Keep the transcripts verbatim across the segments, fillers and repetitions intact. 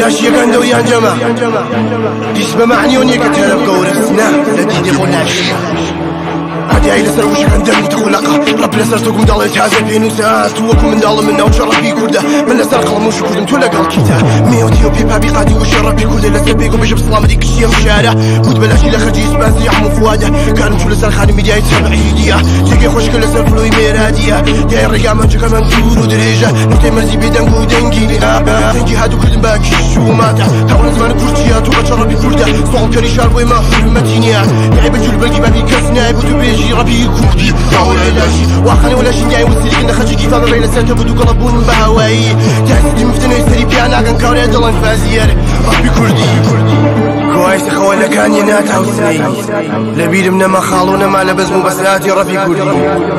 Eşiyek ende û yan cema. Diş be mani û niyeke teref gowres. Ne, ne dîdê xwe naşiya. Hadi ay lser wişek ende û tixulaqa. Rab lser to gum dalê taze pênûsa. Tu weku min dalê min navça Rabbî Kurda. Min lser qelam û şukurdin tu legal kîta. Mê û tiyo pê pabî qadî û şer Rabbî Kurdê lser pêgo bijim selametî kişiyem şara. Bud belaşî le xercî spazî hemû fuade. Karim çû lser xanî mîdyayê tebiî diya. Çekê xweşke lser floyî mêra diya. Yay rêya min çika min dûr û dirêj e. Nûtê min zî bêdeng û dengî ne. Dengî hadu kurdin ba kîş û mate. Tawra ziman Kurdî ya, tu reça Rabbî Kurd e. Sol kerî şar boy ma hurmetî niye. Yay bi cül belgî bebî kes ne. Bu tu bêjî Rabbî Kurdî. Tawra lajî. Waxanê wela şîn yay wesîlîkin de xecî gîfan ve beyle ser te bu dukala bûn be hawayî. Tesî dî miftinê serî piya nagan kawre dilan fazîyer. Rabbî Kurdî. Koay se xewelekaniye ne tawsîneyî. Lê bîrim nema xalo nema lebez mû beselatî Rabbî Kurdî.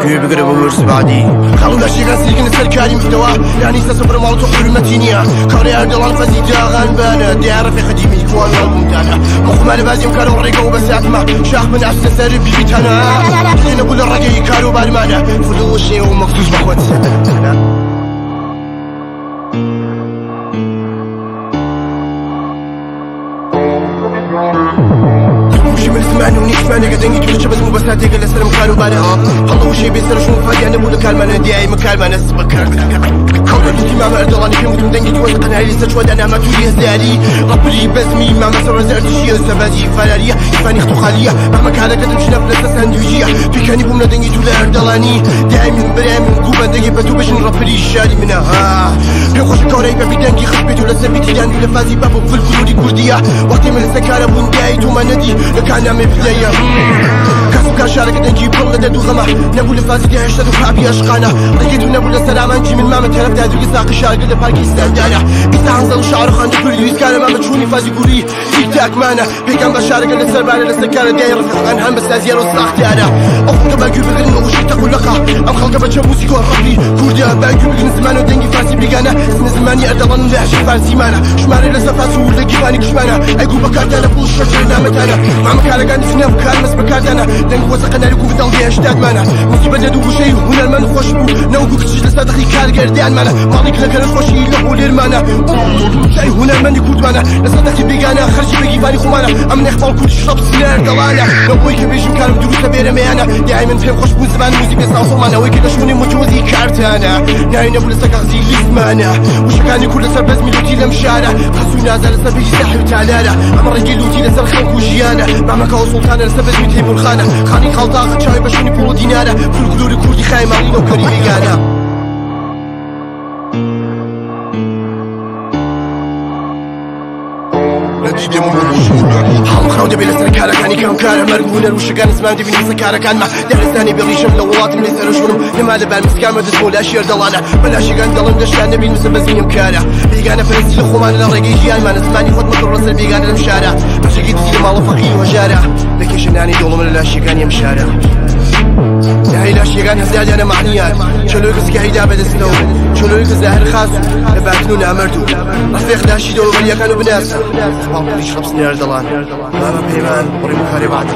Guhê bigire bi wir sibadî. Xalo leşîgan sîrgin ser karî muhtewa. Yanî se sifir mal tu hurmetî niya. Karê Erdogan fezî dagan bane. Diya refê xedîmî kuwan mal bûn dane. Muxmel bazîm karo rêga û besat ma. Şax min asle ser bîbî tana. Yine bu le regeyî karo barmane. Fulu şê û mextûz bexwet. Ji min ziman û nîşmaneke dengî tu diçe bezim û besateke li ser min kar û bare. Hemû wişê bê ser şûn fadiya nebû li kar me ne, diyayê min kar me ne, sibe kar. Kawra dîtî mame Erdoganî pê mutum dengî tu wez qenayê li ser çiwa dana me tu yê zerî. Rapirî bezmî mame ser wez ertişiye, sebezî ferariye, îfanî xtu xaliye. Mame kare ketim şinef li ser sendûjiye. Pîkanî bûm ne dengî tu li Erdoganî. Diyayê min birayê min ku bendegê be tu bêjin rapirî şarî min e, ha. Pê xweş kawreyî be bî dengî xist bê tu li ser bîtî dendû li fazî be bo fil kulûrî Kurdî ye. Wextê min li ser kare bûn diyayê tu me nedî. Li ka namê bideye. Kes û kar şareke dengî pir li derd û xema. Nebû li fazî de heşta du kabiya şqana. Rêkê tu nebû li ser aman cî min mame teref de dû li saqî şareke li parkî serdara. Îsa hanzel û şar û xandî Kurdî wî kare mame çûnî fazî gurî. Tîk tak mane. Pêkan be şareke li ser bare li ser kare diyayê refîqan hem bi saziyer û saxtiyara. Ew xelke be gû bigirin û şî tequlleqa. Ew xelke be çe muzîko Rabbî Kurdî be gû bigirin ziman û dengî farsî bîgane. Zin zimanî Erdogan û lehçe farsî mane. Şmare li ser fas û li gîvanî kişmane. Ey gû be kar tane bû şeker nametane. Mame karegan dîsine bi kar mes bi kar tane. Deng wese qenarî gû bi dal diye ştat mane. Musîbet ne du wişeyî hunermend xweş bû. Ne û gû kiçî li ser dexî karger diyan mane. Malî kine kene xweşî li holêr mane. Ey hunermendî Kurd mane. Li ser dexî bîgane xercî be gîvanî xwe mane. Em nexbal Kurd şap siner delale. Ne boy ki bêjim karim dûrû te bêre meyane. Diyayê min pê xweş bû ziman muzîk bê safo mane. Wê ki leşûnê mucûzî kartane. Nayê nebû li ser kaxzî lîst mane. Wişekanî Kurd li ser bezmî lûtî lem şare. Xesû naze li ser bêjî sehî talare. Em rengî lûtî li ser xelk û jiyane. Mameka û sultane li ser bezmî Teymûrxane. Xanî xalta xeçayê beşûnî polo dînare. Kulkulûrî Kurdî xayê malî nokirî bîgane. Hal xew dibê li ser karekanî kemkare merg û huner û şikan ziman dibîne ser karekan me. Deristanê bi rîşim li welatim lê serişûnim. Nima li ber miskan me dizmo laşî Erdelane. Bila şikan delim deşan nebîn misin bezînim kare. Bîgane perestî li xwe mane li regê jiyan mane. Zimanî xwe dime kir li ser bîgane lim şare. Pişekî dizî li mala feqî û hejare. Li kêşe nanî dolim li laşîkan yem şare. Yahî laşîkan hezar dane maniyan. Çelo kis kehî da bedestewr. Çelo kis li her xas. Li batin û namerdû. Refêq laşî de û belyakan û binasa. Bal pîş xebs Erdelan. Baba peyvan. Rim karê badî.